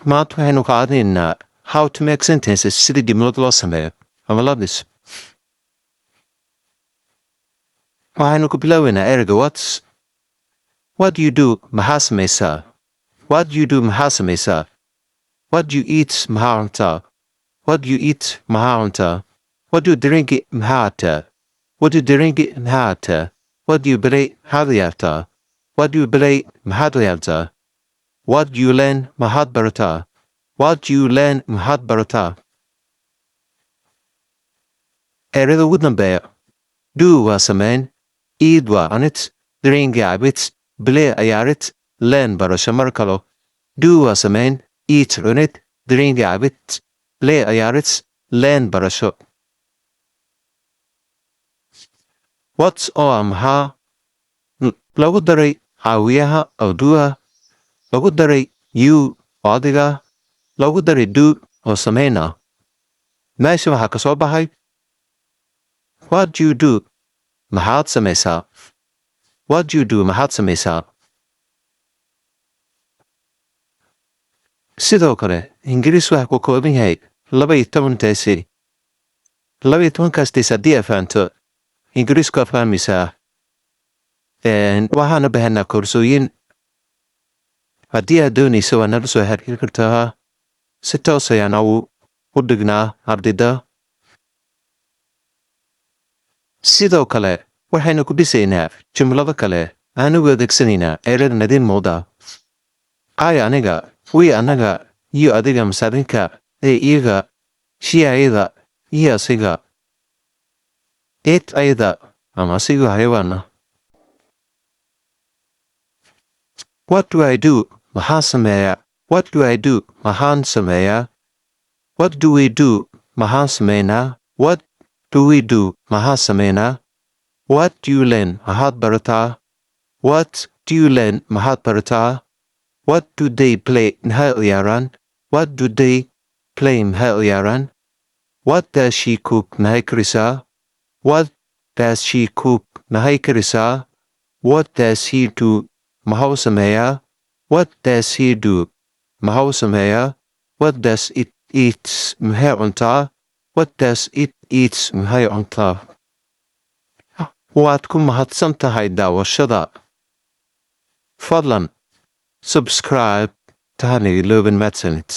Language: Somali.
Maanta waxaynu qaadanaynaa how to make sentences, sida jumlad loo sameeyo ama loo dhiso. Waxaynu ku bilaabaynaa ereyga what. What do you do? Maxaa samaysaa? What do you do? Maxaa samaysaa? What do you eat? Maxaa cuntaa? What do you eat? Maxaa cuntaa? What do you drink? Maxaa cabtaa? What do you drink? Maxaa cabtaa? What do you play? Maxaad ciyaartaa? What do you play? Maxaad ciyaartaa? What do you learn? Maxaad barataa? What do you learn? Maxaad barataa? Ereyada ugu dambeeya: do waa samayn, eat waa cunid, drink cabid, play ciyaarid, learn barasho. Mar kalo: do waa samayn, eat cunid, drink cabid, play ciyaarid, learn barasho. What oo ah maxaa lagu daray caawiyaha oo do ah, lagu daray you oo adiga, lagu daray do oo samayn ah, meesha waxaa ka soo baxay what do you do? Maxaad samaysaa? What do you do? Maxaad samaysaa? Sidoo kale Ingiriis waxaa ku kooban yahay 12 tense. 12-kaas tense haddii aad fahanto, Ingiriisku aad fahmaysaa. Waxaana bixinaa koorsooyin. Haddii aad doonayso, waa nala soo xiriiri kartaa. Si toos ayaan u dhignaa ardayda. Sidoo kale waxaynu ku dhisaynaa jumlado kale aanu adeegsanaynaa eradan idin muuqda: I aniga, we annaga, you adiga masaarinka, they iyaga, she ayada iyo asiga, it ayada ama asiga xayawaana. What do I do? Maxaan sameeyaa? What do I do? Maxaan sameeyaa? What do we do? Maxaan sameynaa? What do we do? Maxaan sameynaa? What do you learn? Maxaad barataa? What do you learn? Maxaad barataa? What do they play? Maxay ciyaaraan? What do they play? Maxay ciyaaraan? What does she cook? Maxay karisaa? What does she cook? Maxay karisaa? What does he do? Maxuu sameeyaa? What does he do? Maxuu sameeyaa? What does it eat? Maxay cuntaa? What does it eat? Maxay cuntaa? Waad ku mahadsan tahay daawashada. Fadlan subscribe tahana iloobin. Mahadsanid.